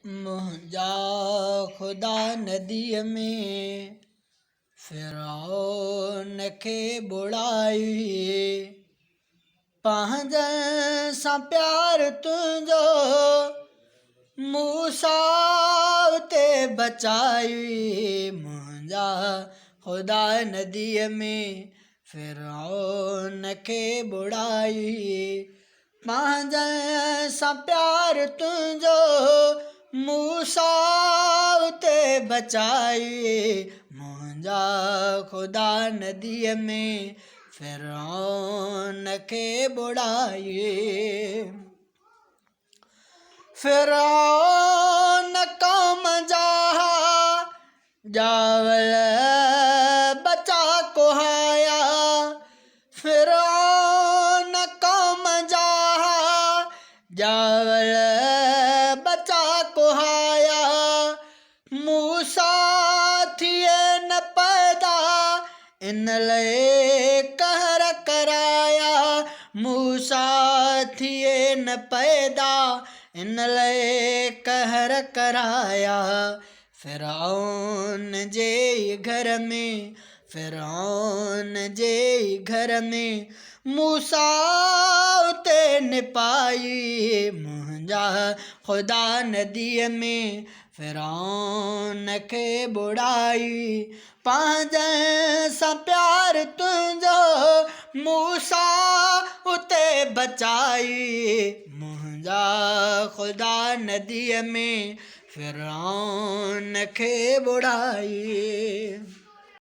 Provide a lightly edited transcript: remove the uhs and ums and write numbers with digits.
منهنجا خدا نديء ۾ فرعون کي ٻوڙائي. پنهنجن سان پيار تنهنجو موسيٰ اتي بچائي. منهنجا خدا نديء ۾ فرعون کي ٻوڙائي. پنهنجن سان پيار تنهنجو موسيٰ اتي بچائي. منهنجا خدا نديء ۾ فرعون کي ٻوڙائي. فرعون قوم جا ڄاول ٻچا ڪهايا. فرعون قوم جا ڄاول ٻچا ڪهايا. موسيٰ ٿئي نه پيدا ان لئي قهر ڪرايا. موسيٰ ٿئي نه پيدا ان لئي قهر ڪرايا. فرعون جي گهر ۾، فرعون جي گهر ۾، موسيٰ اتي نپائي. منهنجا خدا نديء ۾ فرعون کي ٻوڙائي. پنهنجن سان پيار تنهنجو موسيٰ اتي بچائي. منهنجا خدا نديء ۾ فرعون کي ٻوڙائي.